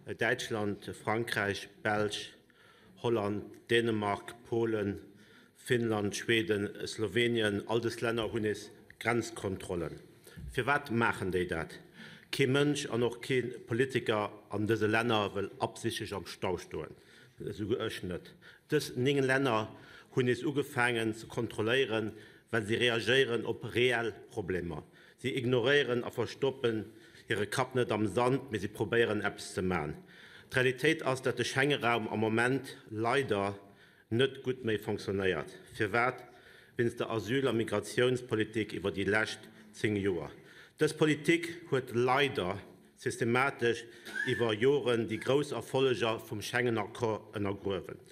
Däitschland, Frankräich, Belsch, Holland, Dänemark, Polen, Finnland, Schweden, Slowenien, all dës Länner hunn nees Grenzkontrollen. Firwat maachen déi dat? Kee Mënsch an och kee Politiker an dëse Länner wëll absichtlech am Stau stoen, esouguer ech net. Dës 9 Länner hunn nees ugefaangen ze kontrolléieren, well si reagéieren op reell Problemer. Si ignoréieren a verstoppen hire Kapp net am Sand, mee si probéieren eppes ze man. D'Realitéit ass, dat de Schengeraum am Moment leider net gutt méi fonctionnéiert. Firwat? Wéinst der Asyl a Migratiounspolitik iwwer déi lescht 10 Joer. Dës Politik huet leider systematesch iwwer Joren déi grouss Erfolleger vum Schengen-Accord ënnergruewen.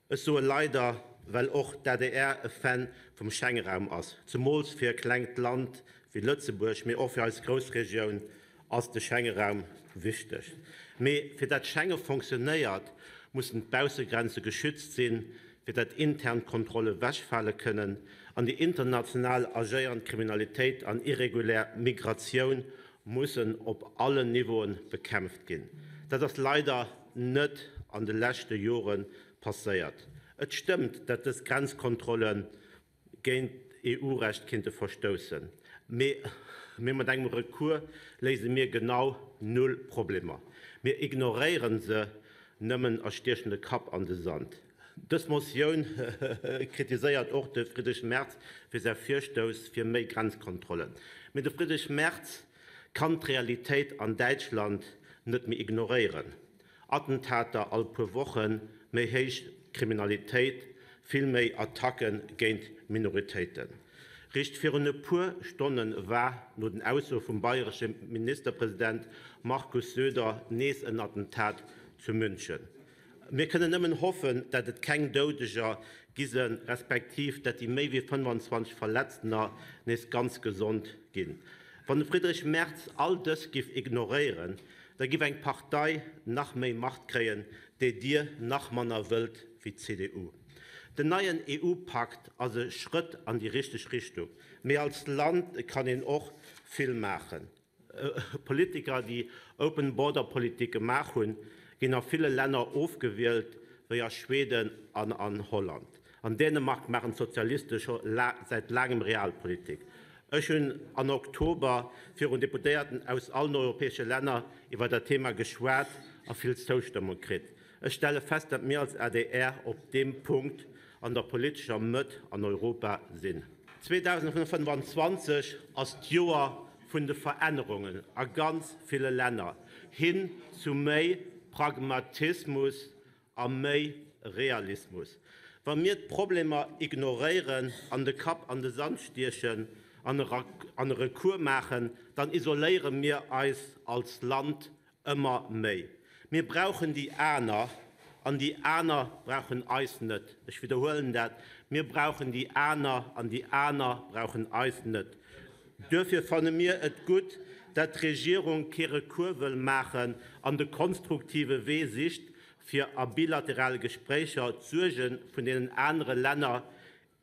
Ech soe leider, well och d'ADR e Fan vum Schengeraum ass. Zemools fir e klengt Land wéi Lëtzebuerg, mee och fir eis Groussregioun ass de Schengeraum wichteg. Mee fir dat Schenge fonctionnéiert, mussen d'Baussegrenze geschützt sinn, fir dat intern Kontrolle wechfale kënnen an déi international agéiernd Kriminalitéit an irregulär Migratioun mussen op allen Niveauen bekämpft ginn. Dat ass leider net an de leschte Jore passéiert. Et stëmmt, dat dës Grenzkontrolle géint EU-Recht kinnte verstoussen, mee mat engem Recours léise mir genau null Problemer. Mir ignoréiere se nëmmen a stiechen de Kapp an de Sand. Dës Motioun kritiséiert och de Friedrich Merz fir säi Virstouss fir méi Grenzkontrollen. Mee de Friedrich Merz kann d'Realitéit an Däitschland net méi ignoréieren. Attentater all puer Wochen, méi héich Kriminalitéit, vill méi Attacke géint Minoritéiten. Riicht virun e puer Stonne war, no den Aussoe vum bayresche Ministerpresident Markus Söder, nees en Attentat zu München. Mir kënnen nëmmen hoffen, dat et keng Doudeger gi sënn, respektiv dat déi méi wéi 25 Verletztener nees ganz gesond ginn. Wann de Friedrich Merz all dës giff ignoréieren, da giff eng Partei nach méi Macht kréien, déi Dir nach manner wëllt wéi d'CDU. Den neien EU-Pakt ass e Schrëtt an déi richteg Richtung, mee als Land kann een och vill maachen. Politiker, déi Open Border Politik gemaach hunn, ginn a ville Länner ofgewielt, wéi a Schweden an an Holland. An Dänemark maachen d'Sozialiste scho säit laangem Realpolitik. Ech hunn an Oktober virun Deputéierten aus allen europäesche Länner iwwer dat Thema geschwat a vill Zoustëmmung kritt. Ech stelle fest, datt mir als adr op deem Punkt an der politescher Mëtt an Europa sinn. 2025 ass d'Joer vun de Verännerungen a ganz ville Länner, hin zu méi Pragmatismus a méi Realismus. Wa mir d'Problemer ignoréieren an de Kapp an de Sand stiechen an e Recours maachen, dann isoléiere mir eis als Land Ëmmer méi. Mir brauchen déi aner an déi aner brauchen eis net. Ech widderhuelen dat, Mir brauchen déi aner an déi aner brauchen eis net. Duerfir fanne mir et gutt, dat d'Regierung kee Recours wëll maachen an de konstruktive Wee sicht, fir a bilaterale Gespréicher d'Suerge vun deenen anere Länner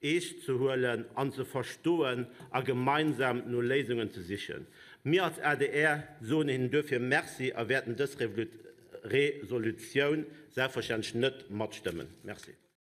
eescht ze huelen an ze verstoen a gemeinsam no Léisungen ze sichen. Mir als adr soen hinnen duerfir Merci a wäerten dës Resolutioun selbstverständlech net matstëmmen. Merci.